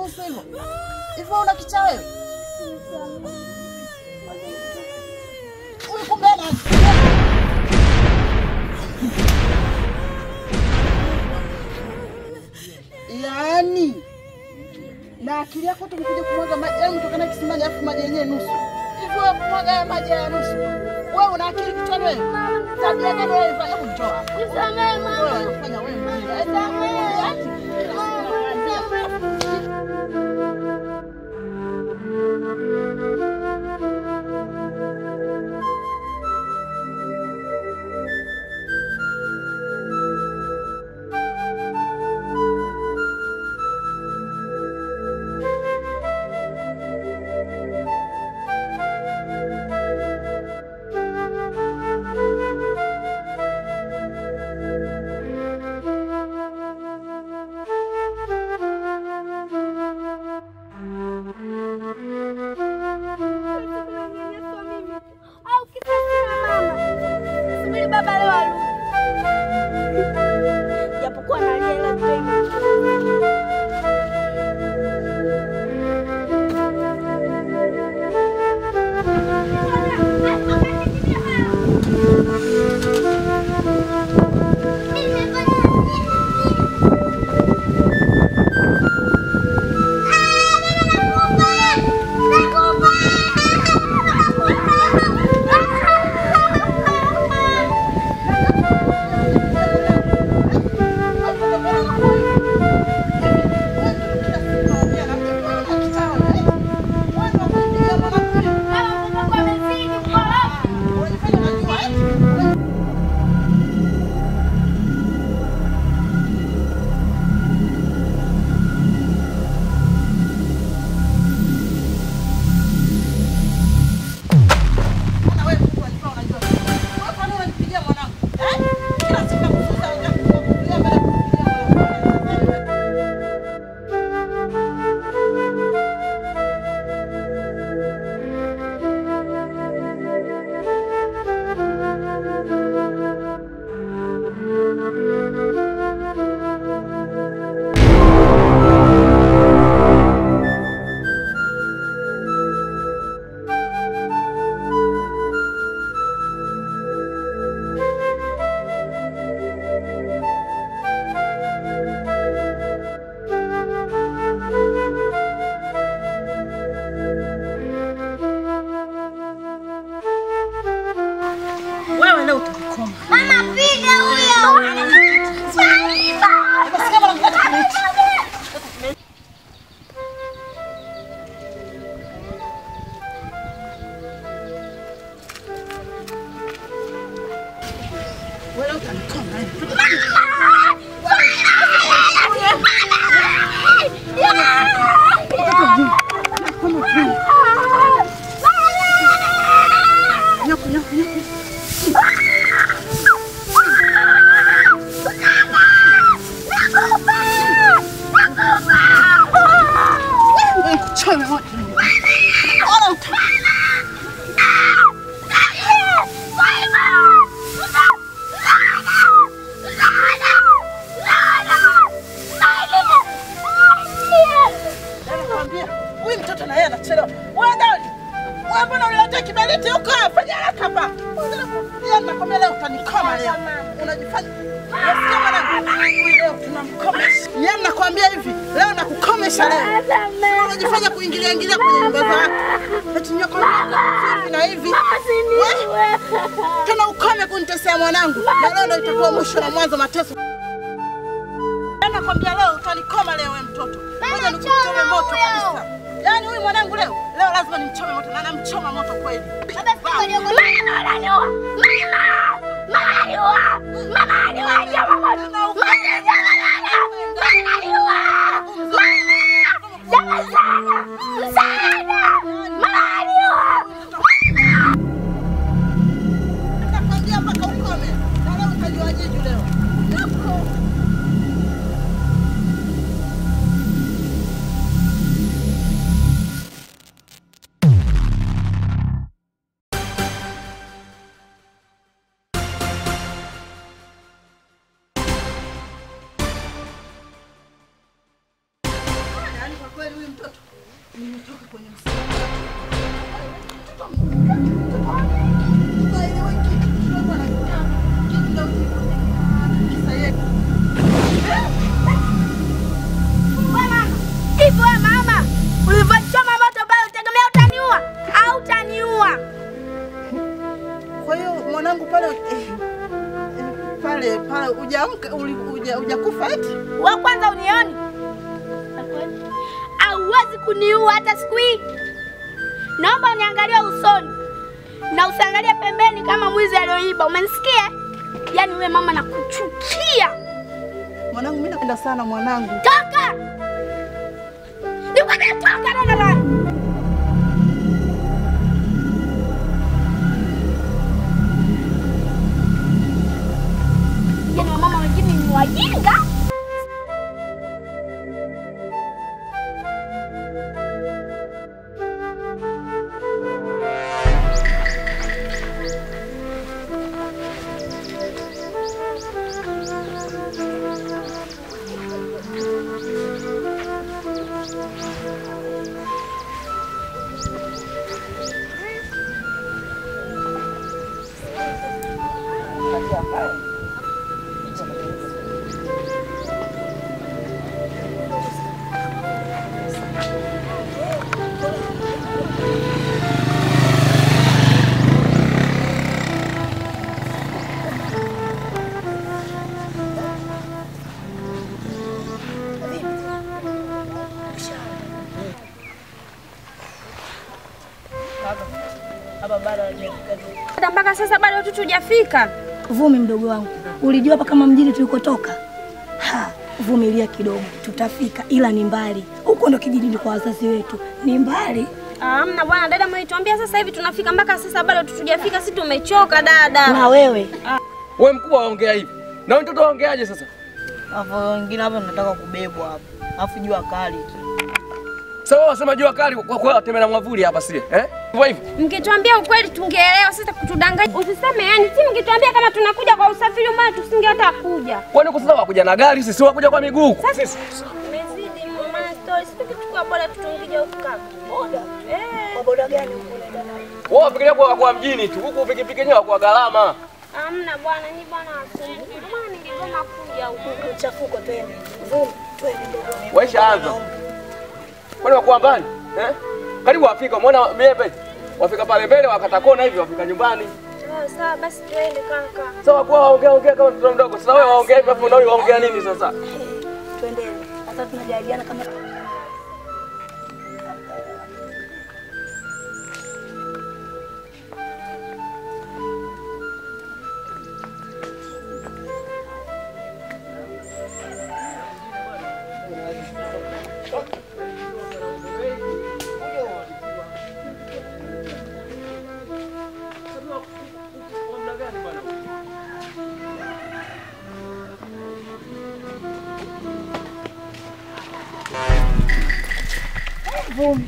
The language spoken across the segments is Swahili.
nusu hivyo. Hivyo una kichaa wewe? Huyu kumbe ana yaani na akili yako tumekuja kumwaga maji, yaani mtokana kisimani afu maji yenyewe nusu. Hivyo kumwaga haya maji ya nusu. Wewe una akili kichwani wewe? Tabia gani wewe? Hebu njoo hapa. Nisamehe mama. Wewe unafanya wewe mjinga. Nisamehe. Mama piga huyo. Kweli huyu mtoto nimetoka kwenye msiba. Hivyo mama, ulivyochoma moto bado utegemea utaniua au utaniua? Kwa hiyo mwanangu pale pale pale hujaamka, hujakufa eti? Wewe kwanza unioni? Hauwezi kuniua hata siku hii. Naomba uniangalie usoni na usiangalie pembeni kama mwizi aliyoiba. Umenisikia? Yaani wewe mama nakuchukia. Mwanangu mimi napenda sana mwanangu. Toka! Nikwambia toka na nani? Yaani mama wengine ni wajinga. Mpaka sasa bado watoto hujafika. Vumi mdogo wangu, ulijua hapa kama mjini tulikotoka? Ha, vumilia kidogo, tutafika ila ni mbali. Huko ndo kijijini kwa wazazi wetu, ni mbali. Hamna bwana, dada mlituambia sasa hivi tunafika, mpaka sasa bado hatujafika, sisi tumechoka dada. Na wewe? Wewe mkubwa waongea hivi. Na wewe mtoto waongeaje sasa? Alafu wengine hapa nataka kubebwa hapa. Alafu jua kali tu. Sasa wao wasema jua kali kwa kwa watembea na mwavuli hapa sie, eh? Hivyo hivyo. Mkituambia ukweli tungeelewa, sasa kutudanganya. Usiseme yani, si mkituambia kama tunakuja kwa usafiri maana tusinge hata kuja. Kwani uko sasa wakuja na gari sisi wakuja kwa miguu? Sisi. Mezidi mama story, sisi tukichukua boda tutungija huko kaka. Boda? Eh. Kwa boda gani huko unaenda nayo? Wao fikiria kwa mjini tu, huku pikipiki yenyewe kwa gharama. Hamna bwana, ni bwana asumbufu. Ndio maana ningegoma kuja huku. Mchafuko twende. Vumi, twende ndogo. Waishaanza. Kwani wakuwa mbali? Eh? Karibu wafika, umeona miembe? Wafika pale mbele wakata kona hivi wafika nyumbani. Sawa basi twende kaka. Sawa kwa waongea ongea kama mtoto mdogo. Sasa wewe waongea hivi afu na wewe waongea nini sasa? Twendeni. Sasa tunajadiliana kama Vumi.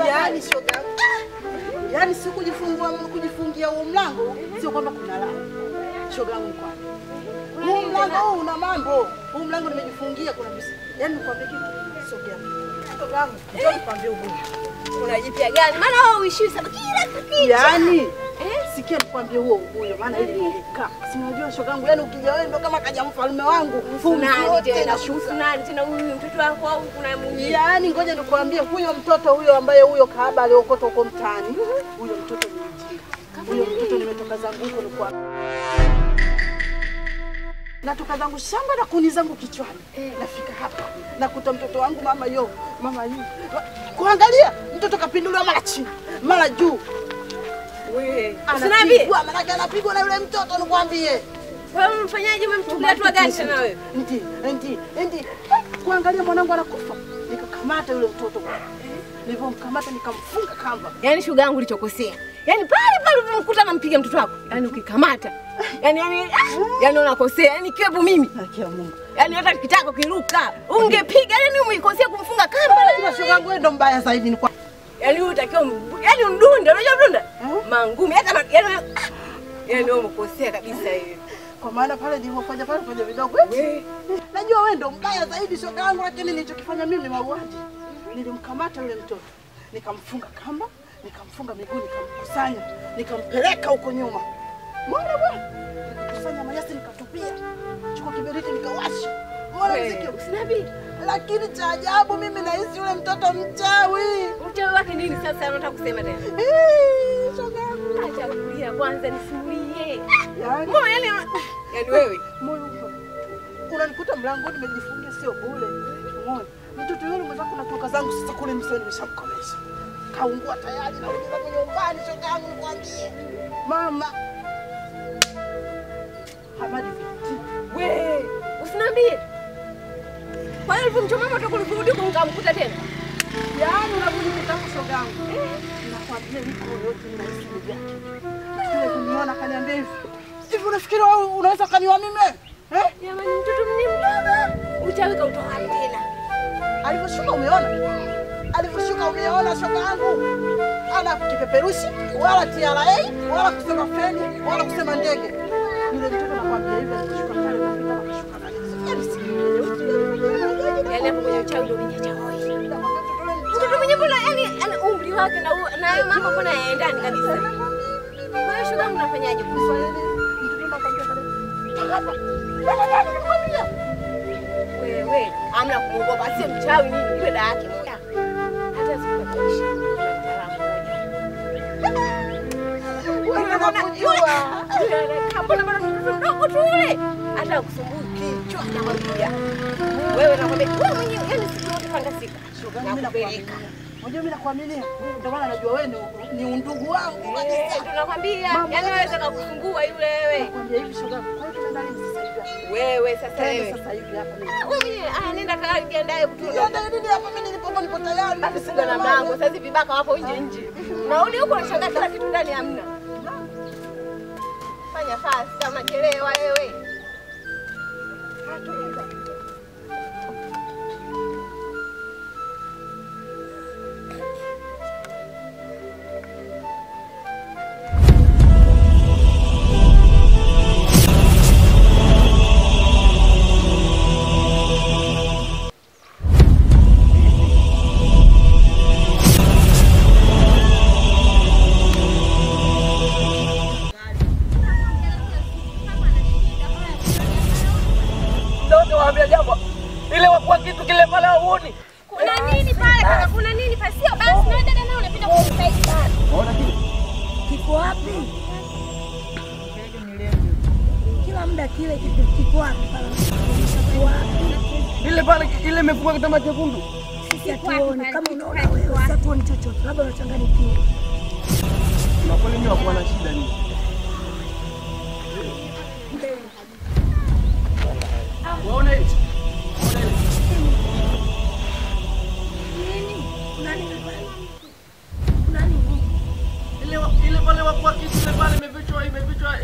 Yaani shoga. Yaani si kujifungua kujifungia huo mlango sio kwamba kuna la. Shoga yangu kwa. Huu mlango huu una mambo. Huu mlango nimejifungia kuna visa. Yaani nikwambie kitu sogea. Shoga yangu, njoo nikwambie ugumu. Unajipia gani? Maana wewe uishiwi sana kila kitu. Yaani sikia nikwambie huo uguyo maana hili nilikaa. Si unajua shoga yangu, yaani ukija wewe ndo kama kaja mfalme wangu. Nani tena kuhusu nani tena huyu mtoto wako au kuna mwingine? Yaani ngoja nikwambie huyo mtoto huyo ambaye huyo kahaba aliokota huko mtaani. Huyo mtoto ni mjinga. Huyo mtoto nimetoka zangu huko nilikuwa natoka zangu shamba na kuni zangu kichwani. Nafika hapa nakuta mtoto wangu mama yo, mama yu. Kuangalia mtoto kapinduliwa mara chini, mara juu. Wewe anapigwa, maana anapigwa na yule mtoto nikwambie. Wewe mfanyaje? Umemchukulia hatua gani tena wewe? Ndi. Sikuangalia mwanangu anakufa. Nikakamata yule mtoto. Nilipomkamata nikamfunga kamba. Yaani shoga yangu ulichokosea. Yaani pale pale ulimkuta anampiga mtoto wako. Yaani ukikamata. Yaani unakosea. Yaani kiwepo mimi. Haki ya Mungu. Yaani hata kitako kiruka. Ungepiga yaani umeikosea kumfunga kamba. Lakini shoga yangu wewe ndo mbaya zaidi ni kwa. Yaani wewe utakiwa yaani undunde, unajua mdunda? Mangumi hata yaani wewe umekosea kabisa hiyo. Kwa maana pale nilipofanya pale kwenye vidogo. Najua wewe ndo mbaya zaidi shoga yangu, lakini nilichokifanya mimi ni mauaji. Nilimkamata yule mtoto, nikamfunga kamba, nikamfunga miguu, nikamkusanya, nikampeleka huko nyuma. Mbona bwana? Nikakusanya manyasi nikatupia. Chukua kiberiti nikawasha. Mbona mziki usinabii? Lakini cha ajabu mimi nahisi yule mtoto mchawi. Mchawi wake nini sasa unataka kusema tena? Shoga yangu. Acha kulia kwanza nisimulie. Yaani mbona yaani wewe moyo unanikuta mlangoni nimejifungia sio bure. Umeona? Mtoto yule mwenzako natoka zangu sasa kule msoni nimeshamkomesha. Kaungua tayari na rudi zangu nyumbani shoga yangu nikwambie. Mama Hamadi viti. We, usiniambie. Kwa hiyo ulipomchoma moto kulirudi kumkamkuta tena? Yaani unavunjika shoga yangu. Nakwambia niko yote ninahisi ni vyake. Yule kuniona kaniambia hivi. Hivi unafikiri wewe unaweza kaniwa mimi? Eh? Jamani mtoto ni mdogo. Uchawi kautoa wapi tena? Alivyoshuka umeona? Alivyoshuka umeona shoga yangu? Ana kipeperushi wala TRA wala kusema feni wala kusema ndege. Yule mtoto nakwambia hivi alishuka pale na akashuka na yaani hapo kwenye uchawi ndio umenyacha hoi. Mtoto mwenyewe mbona yaani ana umri wake na hayo mambo mbona hayaendani kabisa. Kwa hiyo shoga mnafanyaje kuhusu mtoto nakwambia pale? Hapa. Nakwambia. Wewe hamna kumuogopa, si mchawi nini yule dada yake moja. Hata sikukuisha mtaalamu mmoja. Wewe unakujua. Mbona bado mtoto mdogo tu yule? Hata kusumbui kichwa nakwambia. Wewe nakwambia wewe mwenyewe yaani siku yote panga siku. Nakupeleka. Unajua mimi nakuaminia. Ndio maana najua wewe ni undugu wangu kabisa. Tunakwambia yaani wewe unataka kusumbua yule wewe. Nakwambia hivi shoga. Kwa hiyo tunaenda lini sasa hivi? Wewe sasa wewe. Sasa hivi hapa mimi. Wewe mwenyewe nenda tayari jiandae kutunda. Jiandae nini hapa mimi nilipo nipo tayari. Basi sina na mlango. Sasa hivi vibaka wapo nje nje. Na ule huko unashangaa kila kitu ndani hamna. Fanya fast unachelewa wewe. Kitambaa chekundu. Sisi hatuoni kama unaona wewe, sisi hatuoni chochote. Labda unachanganyikiwa. Na kwa nini wakuwa na shida nini? Waona hicho? Waona hicho? Nini? Kuna nini pale? Kuna nini? Ile pale wakuwa kitu ile pale imefichwa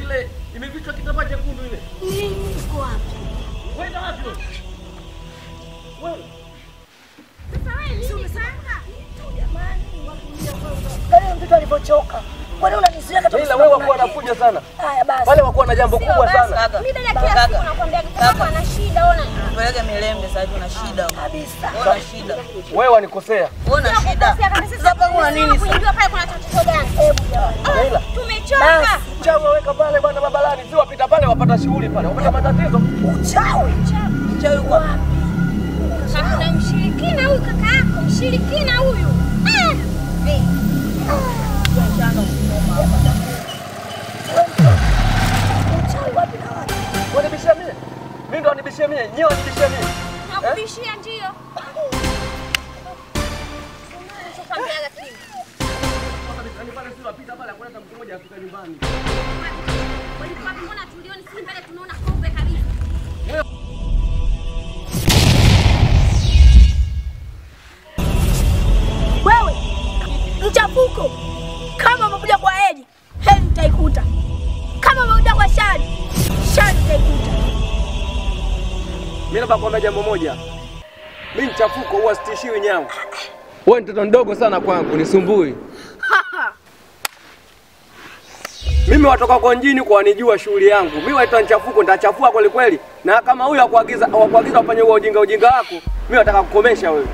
ile imefichwa kitambaa chekundu ile. Nini iko wapi? Wewe wapi wewe? Wewe. Sasa wewe nini sasa? Tu jamani, wakulia mtoto alipochoka. Kwani unanizuia katoka? Ila wewe wakuwa anakuja sana. Haya basi. Wale wakuwa na jambo kubwa sana. Mimi dada kila siku nakwambia kaka ana shida ona. Peleke milembe sasa hivi una shida kabisa. Una shida. Wewe wanikosea. Wewe una shida. Sasa hapa kuna nini sasa? Kujua pale kuna tatizo gani? Hebu jamani. Ila tumechoka. Uchawi waweka pale bwana babalani, si wapita pale wapata shughuli pale, wapata matatizo. Uchawi. Uchawi kwa wapi? Kuna mshirikina huyu kaka yako, mshirikina huyu. Ah! Uchawi wapi na wapi? Wanibishia mimi? Mimi ndo wanibishia mimi, nyewe wanibishia mimi. Nakubishia ndio. Unachokwambia lakini. Pale si wapita pale hakuna hata mtu mmoja afika nyumbani. Walikuwa mbona tulioni si mbele tunaona kombe kabisa. naomba kuambia jambo moja. Mimi mchafuko huwa sitishiwi nyau. Wewe mtoto mdogo sana kwangu, nisumbui. Mimi watoka kwa mjini kwa wanijua shughuli yangu. Mimi waitwa mchafuko, nitachafua kweli kweli. Na kama huyu akuagiza ufanye huo ujinga wako, mimi nataka kukomesha wewe.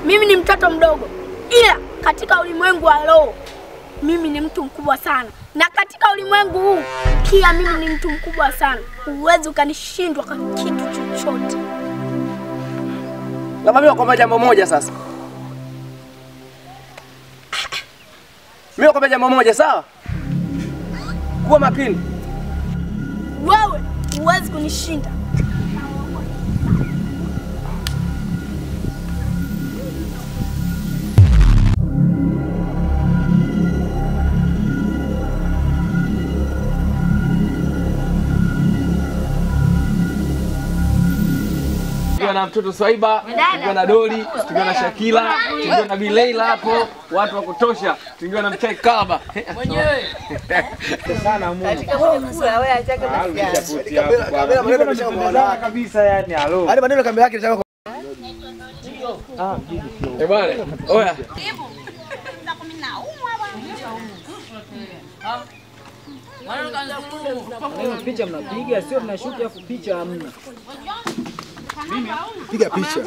Mimi ni mtoto mdogo, ila katika ulimwengu wa roho mimi ni mtu mkubwa sana. Na katika ulimwengu huu pia mimi ni mtu mkubwa sana. Huwezi ukanishindwa kwa kitu chochote. Labda mimi nakwambia jambo moja sasa. Mimi nakwambia jambo moja, sawa? Kuwa makini. Wewe huwezi kunishinda. Tukiwa na mtoto Swaiba, tukiwa na Doli, tukiwa na Shakila, tukiwa na Bileila hapo, watu wa kutosha, tukiwa na Mchai Kaba. Mwenyewe. Sana Mungu. Katika kula wewe achake basi. Kamera maneno ameshakuona kabisa yani halo. Hadi maneno kamera yake inataka. Ah, eh bwana. Oya. Picha mnapiga sio mnashuka afu picha hamna. Piga picha.